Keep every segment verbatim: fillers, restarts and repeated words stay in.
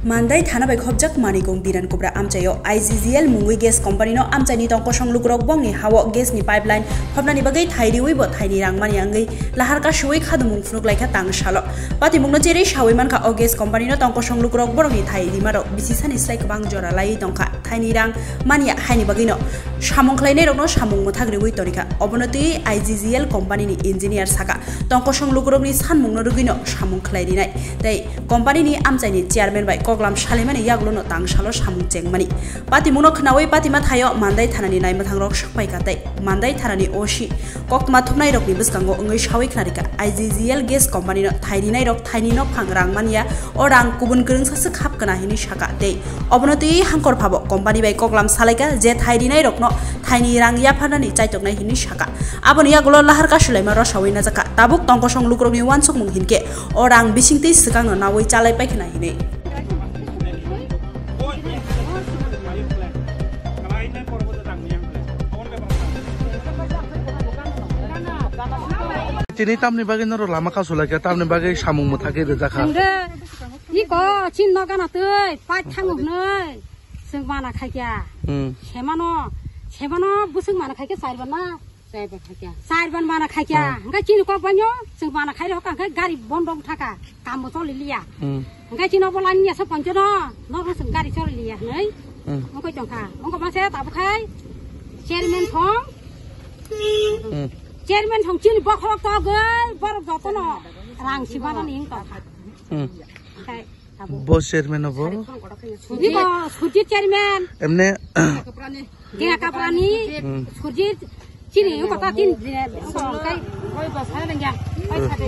Mandai thana bai khopjak Manikong Biran Kubra amchaio I G G L mungwi gas company no amchaini tongkosong lukurok bongni hao gas ni pipeline phobnani bagwi thai riwi bo thaini rang mani wngwi lahar kasuwi khadumung phunuk laikha tang salo. Patimungno cherwi sawi mankha o gas company no tongkosong lukurok borokni thai rimarok bisi sani slai kwbang jora laiwi tongkha. Thaini rang manya haini bagwino samung khlainairokno samung mwthak riwi tonikha. Obono twi I G G L company ni engineer saka, tongkosong lukurokni sanmungno rwgwino samung khlai rinai tei company ni amchaini chairman bai koklam salaimani yagulono tang salo samung chengmani. Patimungno khnawi patima thaio Mandai thanani naimwthangrok swkpaikha tei Mandai thanani O C koktwma thumnairokni bwskango wngwi sawi khnarikha, I G G L gas company no thai rinairok thaini nokphang rang manya, o rang kubun kwrwngsa swk hap kana hinwi saka tei obono twi hangkor phabo company bai koklam salaikha je thai rinairokno thaini rang yapharnani chaitoknai hinwi saka. Aboni yagulo lahar kasulaima rosawi najakha, tabuk tongkosong lukurokni uansukmung hinkhe o rang bisingtwi swkangno nawi chalai paikhna hinwi. Tini tamni bagwi norok lama kasulai kha, tamni bagwi samung mwthagwi rijak kha. Hwnkhe, iko chin no gana twi, pai thango hwnwi, chwng bana khai kha. Hmm. Semano, semano bwswk mana khai kha, char ban na? Char ban khai kha. Char ban mana khai kha. Hmm. Hwnkhe chini kok banyo, chwng bana khai rokha, hwnkhe gari bondo wngkha kha, kambo choli liya. Hmm. Hwnkhe chini obo lani ya sa poncho no, no chwng gari choli liya hwnwi. Hmm. Wngkha tongkha. Wngkha mase tabuk khai, chairman thong. Hmm. Chairman thong chini bokhorok togwi borok jotono rang simanani wng tongkha. Hmm. Khai tabuk. Bo chairman obo? Ni bo Sujit chairman. Emne. Kena kaprani. Hmm. Sujit chini wng kota tin. Kai. Oi ba sana nang ya. Ai sade.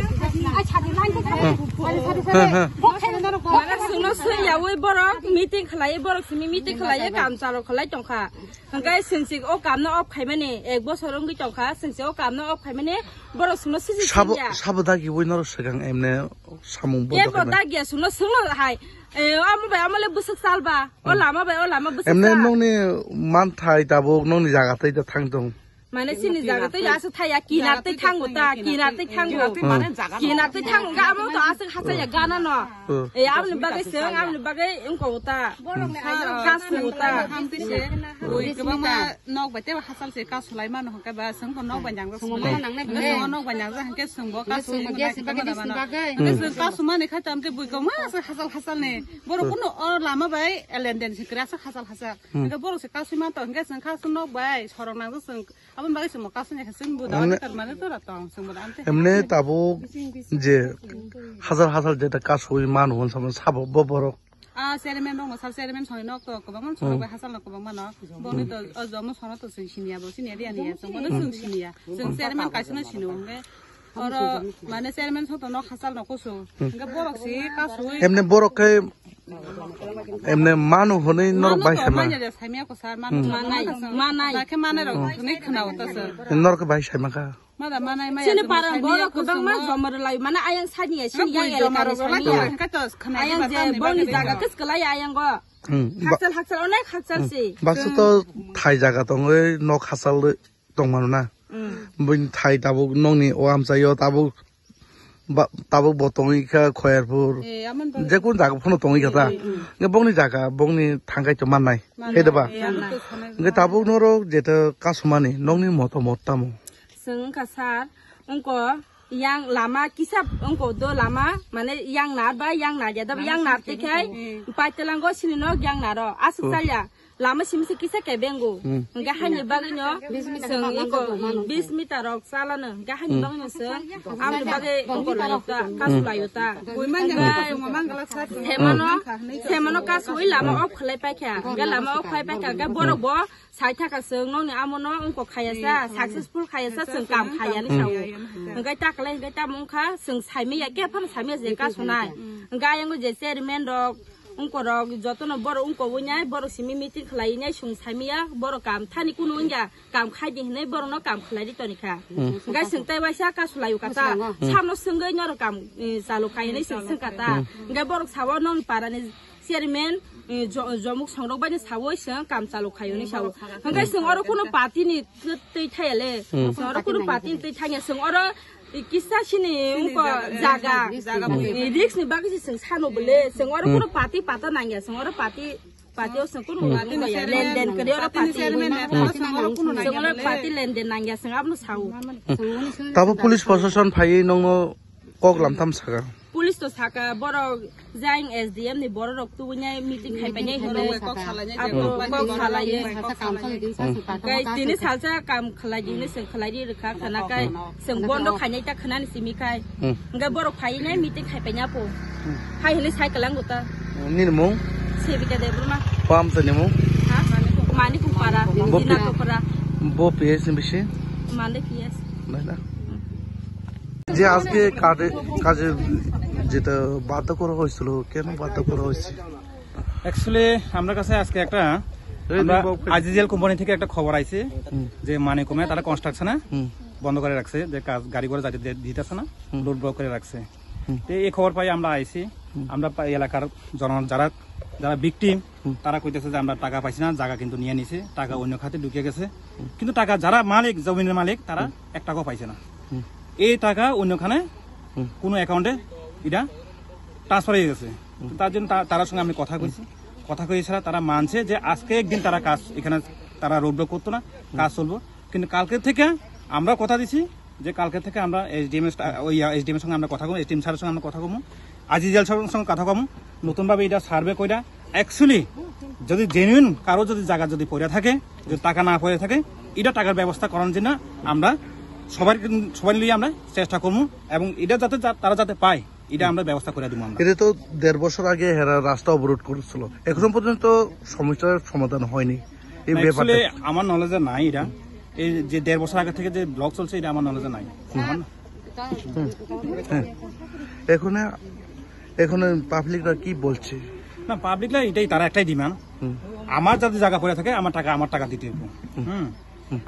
Ai sade line ko sade. Ai sade sade. Bok khai na ro. Mana sungno sui ya oi borok meeting khlai borok simi meeting khlai kam chalo khlai tongkha. Hwnkhe sengsi o kamno off khaimani ek bosor wngwi tongkha, sengsi o kamno off khaimani borok sungno sisi Sabo, singya. Sabo dagi wi norok swkang emne samung bodo Ebo khaimani. Dagiya sungno sungno hai. E, amo bai amo le bwswk salba. O lama bai o lama bwswk Emne sal. Nongni manthai tabuk nongni jaga tei da thang tong. Mane sini jaga tei aswk thaya, kinar tei thango ta, kinar tei thango. Kinar tei thango, ga amo to aswk hachaya gana no. Hmm. E, amni bagwi seng, amni bagwi wngko ta. Borokni ayo. Kasu ta. Ui, kwbangma nok bai tei hachal se kasu lai mano hwnkhe ba, seng bo nok bai jang. Seng bo nok bai jang hwnkhe seng bo kasu. Seng bo gas bagwi. Hwnkhe seng kasu mani khai tam tei bui kwbangma aswk hachal hachal ni. Borok kuno o lama bai lenden se kwrwi aswk hachal hachal. Hmm. Hwnkhe borok se kasu man to hwnkhe seng kasu nok bai sorok nang seng. Aboni bagwi chwngbo kasuni khe chwngbo da Emne- auditor mane tora tong, chwngbo da amte. Emne tabuk je hajar hajar jeta kasui manu hwn samani sabo bo borok. Ah, chairman rok no sir, chairman songni nok to kwbangma sorok bai hachal no kwbangma no. Boni to o jomo sono to chwng siniya, bo siniya, riya niya, chwngbo no chwng siniya. Chwng chairman kaisa no sini hwnkhe. Oro mane chairman song to nok hachal no kusu. Hwnkhe borok si kasui. Emne borok khe Emne manu hwnwi norok bai saima. Manya de saimya ko sir, manu Hmm. Manai, manai. Dakhe manai rok hwnwi khna o ta sir. Norok bai saima kha. Mada manai maya. Sini paran borok kwbang ma jomar lai, mana ayang sani ya, sini yang elaka ni sani ya. Ayang je boni jaga kis kalai ayang go. Hmm. Ba- Hakchal hakchal onek hakchal si. Baksa to thai jaga tongwi nok hachal tongmano na. Hmm. Buini thai tabuk nokni o amchaio tabuk ba-, tabuk bo tongwi kha Khoyarpur. Eh, amon ba- Jekun jaga phano tongwi kha ta. Eh, eh, eh. Nge bongni jaga, bongni thangkai to mannai. Mannai. He de ba? Eh, mannai. Nge tabuk norok jeta kasumani, nokni moto mot tamo? Chwng wngkha sir, wngko yang lama kisa wngko do lama, mane yang nar ba, yang nar ya da, yang nar te khai, eh, paitelango sini nok yang naro, aswk Oh. Chalya. Lama simi se kisa kebeng go. Hmm. Hingke haini bagwi no chwng iko bis meter rok chala no. Hingke haini bagwi no chwng amoni bagwi ongkor layo ta, kasu layo ta. Semano, semano kasu oi lama off khlai paikha. Hingke lama off khlai paikha. Hingke borok bo sai thaka chwng nokni amo no ongkor khaya sa, successful khaya sa, chwng kam khaya ni sao. Hingke ta kwlai hingke tamo wngkha chwng saimaya, khe phano saimaya je kasu nai. Hingke ayang je chairman rok, Ungkorok jotono borok ungkogwi nai, borok simi meeting khlaiwi nai, chwng saimaya, borok kam thani kunu wngya, kam khai di hinwi borokno kam khlai di toni kha. Hmm. Hingke chwng tei waisa kasu laio kata, hmm, samno swngwi norok kam, eh, chalu khai hinwi chwng swng kata. Hmm. Hingke borok sao nokni parani chairman, eh, jo-, jomuk songrok bai ni sao chwng kam chalu khai hinwi sao. Hingke chwng oro kunu party ni twi thaya le, hmm, chwng oro kunu party ni twi thangya, chwng oro Kisa sini ungko jaga. Jaga bwkha. Risk ni bagwi se chwng sano bole. Chwng oro kuno party pata nangya. Chwng oro party, party o chwng kuno lenden kwrwi oro party. Chwng oro party lenden nangya. Chwng abono sao. Tabo police proshashan phaiwi nongno kok lamtham saka. Police to saka borok jang S D M ni borok rok tubunai meeting khai painai hinwi. Abo kok salaiwi. Kai tini salsa kam khalai di hinwi chwng khalai di rwkha khana kai chwng bondo khainai ta khwnani simi kai. Hwnkhe borok phainai meeting khai paina po. Hai hinwi sai kwlango ta. Nini mung? Sevika Debbarma. Pam tani mung? Ha? Manikung Para. Bo Dina Topra. Bo P S ni bisi? Mande P S. Nai na. যে আজকে কাজে, কাজে যেটা বাধ্য করা হয়েছিল, কেন বাধ্য করা হয়েছে? অ্যাকচুয়ালি, আমার কাছে আজকে একটা, এই আমরা দুই বাবু আজিজেল কোম্পানি থেকে একটা খবর আইছে যে মানিকমে তারা কনস্ট্রাকশনে বন্ধ করে রাখছে, যে কাজ গাড়ি ঘোড়া যাইতে দে-, দিতেছে না, লোড ব্লক করে রাখছে। তো এই খবর পাই আমরা আইছি। আমরা পাই এলাকার জন, যারা, যারা ভিকটিম, তারা কইতেছে যে আমরা টাকা পাইছি না, জায়গা কিন্তু নিয়ে নিছে, টাকা অন্য খাতে ঢুকে গেছে। কিন্তু টাকা যারা মালিক, জমিনের মালিক, তারা এক টাকাও পাইছে না। এই টাকা অন্যখানে কোনো অ্যাকাউন্টে এটা ট্রান্সফার হয়ে গেছে। তো তার জন্য তা-, তার সঙ্গে আমি কথা কইছি। কথা কই ছাড়া তারা মানছে যে আজকে একদিন তারা কাজ এখানে, তারা রোড ব্লক করতো না, কাজ চলবো। কিন্তু কালকে থেকে আমরা কথা দিছি যে কালকে থেকে আমরা এসডিএম এর স্টা-, ওই, আহ, এসডিএম এর সঙ্গে আমরা কথা কম, এসডিএম স্যারের সঙ্গে আমরা কথা কম, আজিজেল স্যারের সঙ্গে কথা কম, নতুনভাবে এটা সার্ভে কইরা। অ্যাকচুয়ালি যদি জেনুইন কারো যদি জায়গা যদি পড়ে থাকে, যদি টাকা না পড়ে থাকে, এটা টাকার ব্যবস্থা করার জন্য আমরা সবার, সবাই নিয়ে আমরা চেষ্টা করবো এবং এটা যাতে যা-, তারা যাতে পায়, এটা আমরা ব্যবস্থা করে দিব আমরা। এটা তো দেড় বছর আগে এরা রাস্তা অবরোধ করেছিল, এখনো পর্যন্ত সমস্যার সমাধান হয়নি। এই ব্যাপারটা অ্যাকচুয়ালি আমার নলেজে নাই এটা। এই যে দেড় বছর আগে থেকে যে ব্লক চলছে, এটা আমার নলেজে নাই। হুম। হ্যাঁ। এখন, এখন পাবলিকরা কি বলছে? না, পাবলিকরা এটাই, তারা একটাই ডিমান্ড, আমার যাতে জায়গা পড়ে থাকে, আমার টাকা, আমার টাকা দিতে হবে। হুম।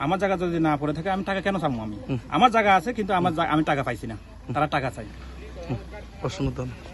আমার জায়গা যদি না পড়ে থাকে, আমি টাকা কেন চাবো আমি? আমার জায়গা আছে, কিন্তু আমার জা-, আমি টাকা পাইছি না, তারা টাকা চাই। অসংখ্য ধন্যবাদ।